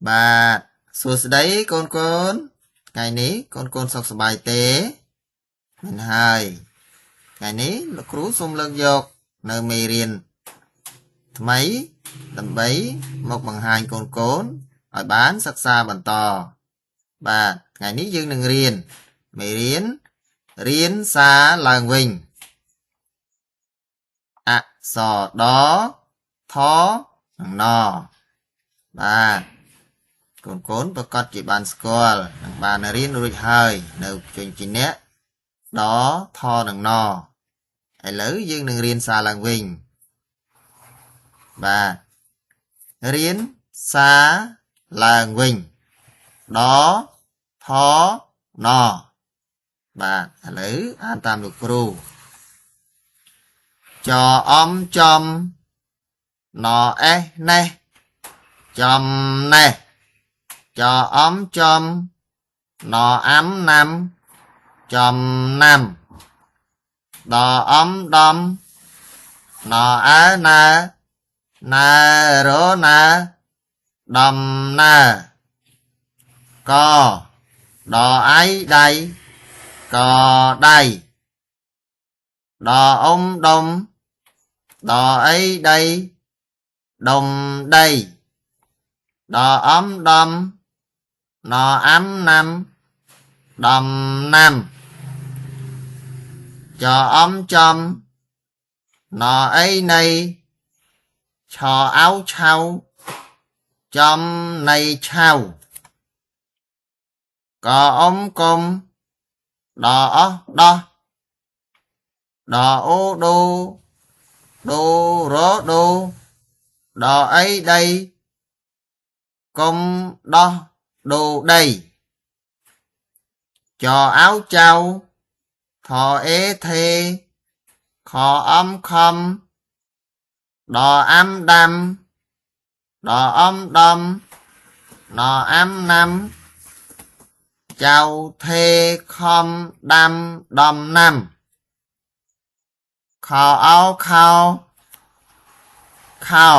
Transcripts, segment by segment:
បាទសួស្តីកូនកូនថ្ងៃនេះកូនកូនសុខសប្បាយទេមែនហើយថ្ងៃនេះលោកគ្រូសូមលើកយកនៅមេរៀនថ្មីដើម្បីមកបង្ហាញកូនកូនឲ្យបានសិក្សាបន្តបាទថ្ងៃនេះយើងនឹងរៀនមេរៀនរៀនសារឡើងវិញអក្សរដថនិងណបាទកូនកូនប្រកាសជាបានស្គាល់និងបានរៀនរួចហើយនៅជញ្ជាក់ដថនិងណឥឡូវយើងនឹងរៀនសារឡើងវិញបាទរៀនសារឡើងវិញដថណបាទឥឡូវអានតាមលោកគ្រូចអំចំណអេសណេះចំណេះចអំចំណអាំណាំចំណាំដអំដំណអើណើណើរណើដំណើកដអៃដៃកដៃដអុំដុំដអីដីដុំដីដអំដំណអាំណាំដំណាំចអំចំណអីណីឆអោឆៅចំណៃឆៅកអុំកុំដអោះដោះដអូដូដូរដូដអីដីកុំដោះដូដីចអោចៅថអេថេខអំខំដអាំដាំដអំដំណអាំណាំចៅថេខំដាំដំណាំខោអោខោខោ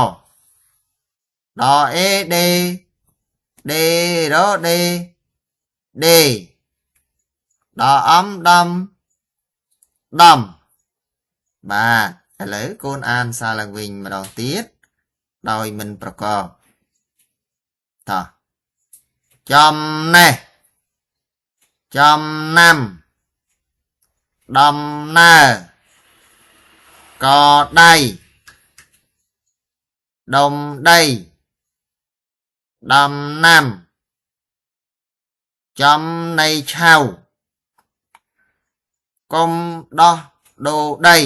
ដអេដេដេរដេដេដអំដំដំបាទឥឡូវកូនអានសារឡើងវិញម្ដងទៀតដោយមិនប្រកបតោះចំណេះចំណាំដំណើរកដៃដុំដីដំណាំចំណៃឆៅកុំដោះដូដី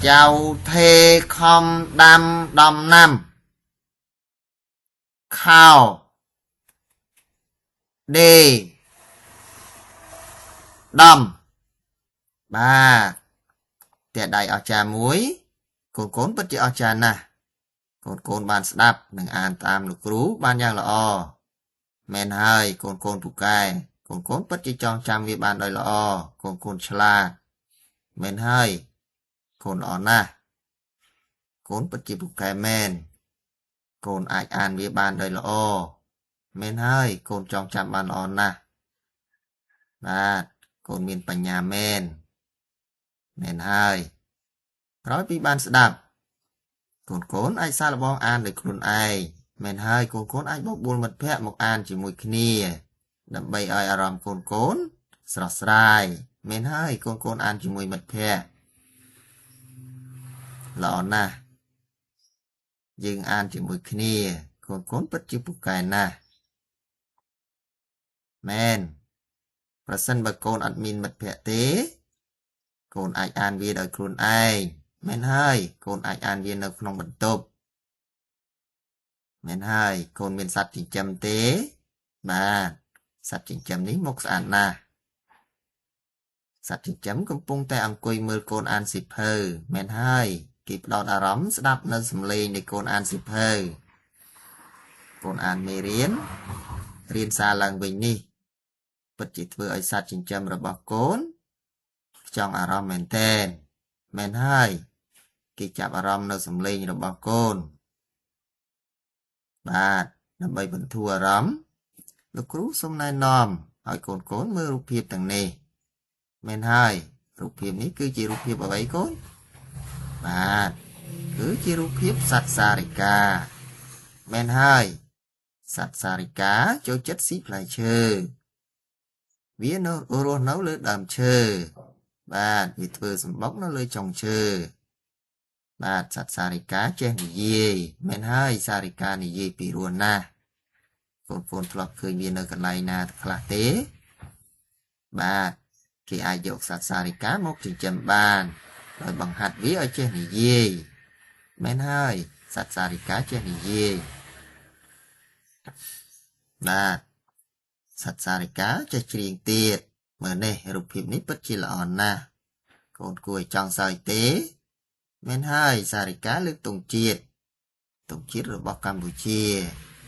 ចៅថេខំដាំដំណាំខោដេដំបាទតែដៃអស្ចារ្យមួយកូនកូនពិតជាអស្ចារ្យណាស់កូនកូនបានស្ដាប់និងអានតាមលោកគ្រូបានយ៉ាងល្អមែនហើយកូនកូនពូកែកូនកូនពិតជាចងចាំវាបានដោយល្អកូនកូនឆ្លាតមែនហើយកូនល្អណាស់កូនពិតជាពូកែមែនកូនអាចអានវាបានដោយល្អមែនហើយកូនចងចាំបានល្អណាស់បាទកូនមានបញ្ញាមែនមែនហើយក្រោយពីបានស្ដាប់កូនកូនអាចសាកល្បងអានដោយខ្លួនឯងមែនហើយកូនកូនអាចបបួលមិត្តភ័ក្តិមកអានជាមួយគ្នាដើម្បីឲ្យអារម្មណ៍កូនកូនស្រស់ស្រាយមែនហើយកូនកូនអានជាមួយមិត្តភ័ក្តិល្អណាស់យើងអានជាមួយគ្នាកូនកូនពិតជាពូកែណាស់មែនប្រសិនបើកូនអត់មានមិត្តភ័ក្តិទេកូនអាចអានវាដោយខ្លួនឯងមែនហើយកូនអាចអានវានៅក្នុងបន្ទប់មែនហើយកូនមានសត្វចិញ្ចឹមទេបាទសត្វចិញ្ចឹមនេះមុខស្អាតណាស់សត្វចិញ្ចឹមកំពុងតែអង្គុយមើលកូនអានសៀវភៅមែនហើយគេផ្ដោតអារម្មណ៍ស្ដាប់នៅសំឡេងនៃកូនអានសៀវភៅកូនអានមេរៀនរៀនសារឡើងវិញនេះពិតជាធ្វើឲ្យសត្វចិញ្ចឹមរបស់កូនចង់អារម្មណ៍មែនទែនមែនហើយគេចាប់អារម្មណ៍នៅសំឡេងរបស់កូន បាទដើម្បីបន្ធូរអារម្មណ៍លោកគ្រូសូមណែនាំឲ្យកូនៗមើលរូបភាពទាំងនេះមែនហើយរូបភាពនេះគឺជារូបភាពអ្វីកូនបាទគឺជារូបភាពសត្វសារិកាមែនហើយសត្វសារិកាចូលចិត្តស៊ីផ្លែឈើវានៅរស់នៅលើដើមឈើបាទវាធ្វើសម្បុកនៅលើចុងឈើបាទសត្វសារិកាចេះនិយាយមែនហើយសារិកានិយាយពីរោះណាស់កូនៗធ្លាប់ឃើញវានៅកន្លែងណាខ្លះទេបាទគេអាចយកសត្វសារិកាមកចិញ្ចឹមបានដោយបង្ហាត់វាឲ្យចេះនិយាយមែនហើយសត្វសារិកាចេះនិយាយបាទសត្វសារិកាចេះច្រៀងទៀតមើលនេះរូបភាពនេះពិតជាល្អណាស់កូនគួរឲ្យចង់សើចទេមែនហើយសារិកាលើកទង់ជាតិទង់ជាតិរបស់កម្ពុជា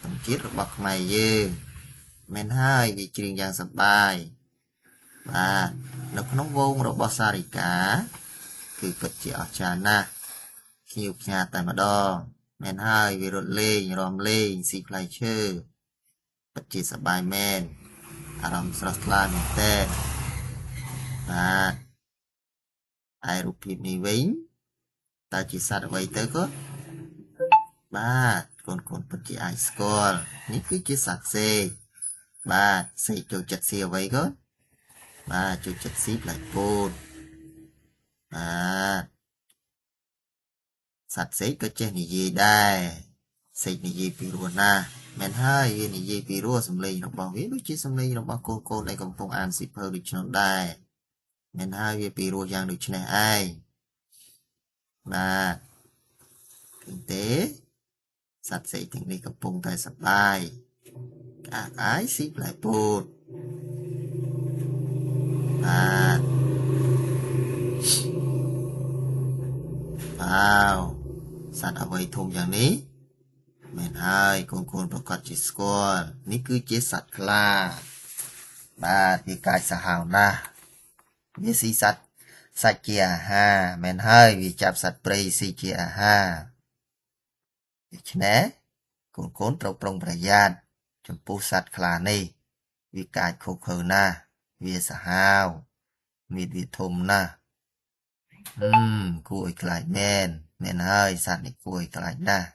ទង់ជាតិរបស់ខ្មែរយើងមែនហើយវាច្រៀងយ៉ាងសប្បាយបាទនៅក្នុងវងរបស់សារិកាគឺពិតជាអស្ចារ្យណាស់ភ្ញៀវផ្ញើតែម្ដងមែនហើយវារត់លេងរាំលេងស៊ីផ្លែឈើពិតជាសប្បាយមែនអារម្មណ៍ស្រស់ថ្លាមែនទែនបាទឯរូបភាពនេះវិញតើជាសត្វអ្វីទៅកូនបាទកូនពិតជាអាចស្គាល់នេះគឺជាសត្វសេកបាទសេកចូលចិត្តស៊ីអ្វីកូនបាទចូលចិត្តស៊ីផ្លែពោតបាទសត្វសេកក៏ចេះនិយាយដែរសេកនិយាយពីរោះណាស់មែនហើយវានិយាយពីរោះសំឡេងរបស់វាដូចជាសំឡេងរបស់កូនៗដែលកំពុងអានសៀវភៅដូច្នោះដែរមែនហើយវាពីរោះយ៉ាងដូចនេះឯងបាទឃើញទេសត្វសេកទាំងនេះកំពុងតែសប្បាយក្អាកក្អាយស៊ីផ្លែពោតបាទវ៉ាវសត្វអ្វីធំយ៉ាងនេះមែនហើយកូនៗប្រកាសជាស្គាល់នេះគឺជាសត្វខ្លាបាទវាកាចសាហាវណាស់វាស៊ីសត្វសាច់ជាអាហារមែនហើយវាចាប់សត្វព្រៃស៊ីជាអាហារដូច្នេះកូនៗត្រូវប្រុងប្រយ័ត្នចំពោះសត្វខ្លានេះវាកាចឃោរឃៅណាស់វាសាហាវមាឌវាធំណាស់គួរឲ្យខ្លាចមែនមែនហើយសត្វនេះគួរឲ្យខ្លាចណាស់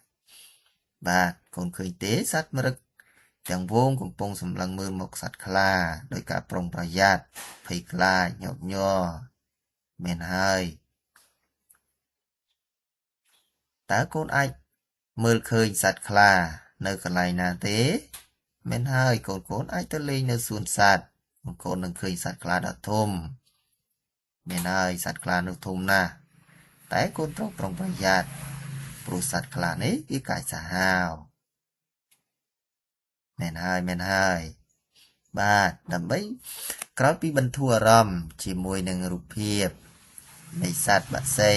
បាទកូនឃើញទេសត្វមរឹកទាំងវងកំពុងសម្លឹងមើលមកសត្វខ្លាដោយការប្រុងប្រយ័ត្នភ័យខ្លាចញាប់ញ័រមែនហើយតើកូនអាចមើលឃើញសត្វខ្លានៅកន្លែងណាទេមែនហើយកូនអាចទៅលេងនៅសួនសត្វកូននឹងឃើញសត្វខ្លាដ៏ធំមែនហើយសត្វខ្លានោះធំណាស់តែកូនត្រូវប្រុងប្រយ័ត្នព្រោះសត្វខ្លានេះវាកាចសាហាវមែនហើយមែនហើយបាទដើម្បីក្រោយពីបន្ធូរអារម្មណ៍ជាមួយនឹងរូបភាពនៃសត្វបក្សី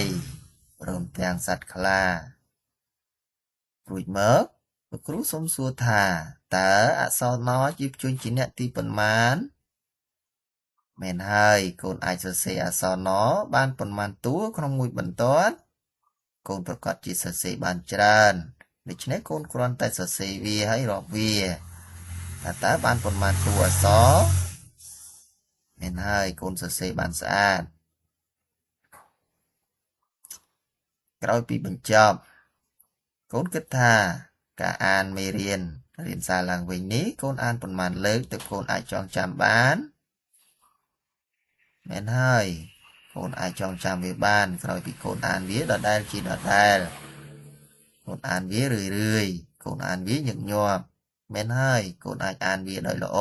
ព្រមទាំងសត្វខ្លារួចមកលោកគ្រូសូមសួរថាតើអក្សរណជាព្យញ្ជនៈទីប៉ុន្មានមែនហើយកូនអាចសរសេរអក្សរណបានប៉ុន្មានតួក្នុងមួយបន្ទាត់កូនប្រកាសជាសរសេរបានច្រើនដូច្នេះកូនគ្រាន់តែសរសេរវាហើយរាប់វាថាតើបានប៉ុន្មានតួអក្សរមែនហើយកូនសរសេរបានស្អាតក្រោយពីបញ្ចប់កូនគិតថាការអានមេរៀនរៀនសារឡើងវិញនេះកូនអានប៉ុន្មានលើកទើបកូនអាចចងចាំបានមែនហើយកូនអាចចងចាំវាបានក្រោយពីកូនអានវាដដែលជាដដែលកូនអានវារឿយរឿយកូនអានវាញឹកញាប់មែនហើយកូនអាចអានវាដោយល្អ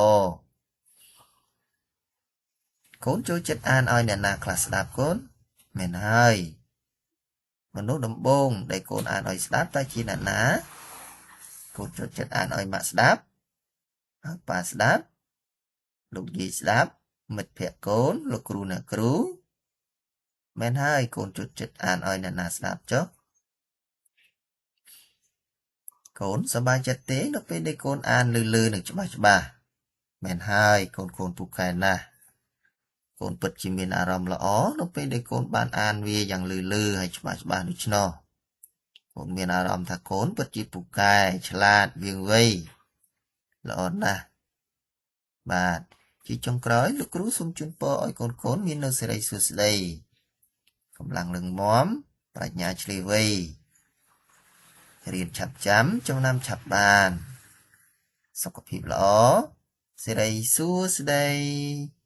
កូនចូលចិត្តអានឲ្យអ្នកណាខ្លះស្ដាប់កូនមែនហើយមនុស្សដំបូងដែលកូនអានឲ្យស្ដាប់តើជាអ្នកណាកូនចូលចិត្តអានឲ្យម៉ាក់ស្ដាប់ឲ្យប៉ាស្ដាប់លោកយាយស្ដាប់មិត្តភក្តិកូនលោកគ្រូអ្នកគ្រូមែនហើយកូនចូលចិត្តអានឲ្យអ្នកណាស្ដាប់ចុះកូនសប្បាយចិត្តទេនៅពេលដែលកូនអានលឺៗនិងច្បាស់ៗមែនហើយកូនពូកែណាស់កូនពិតជាមានអារម្មណ៍ល្អនៅពេលដែលកូនបានអានវាយ៉ាងលឺៗហើយច្បាស់ៗដូច្នោះ កូនមានអារម្មណ៍ថាកូនពិតជាពូកែឆ្លាតវាងវៃល្អណាស់បាទជាចុងក្រោយលោកគ្រូសូមជូនពរឲ្យកូនកូនមាននូវសិរីសួស្តីកម្លាំងរឹងមាំប្រាជ្ញាឆ្លៀសវៃរៀនឆាប់ចាំចំណាំឆាប់បានសុខភាពល្អសិរីសួស្តី។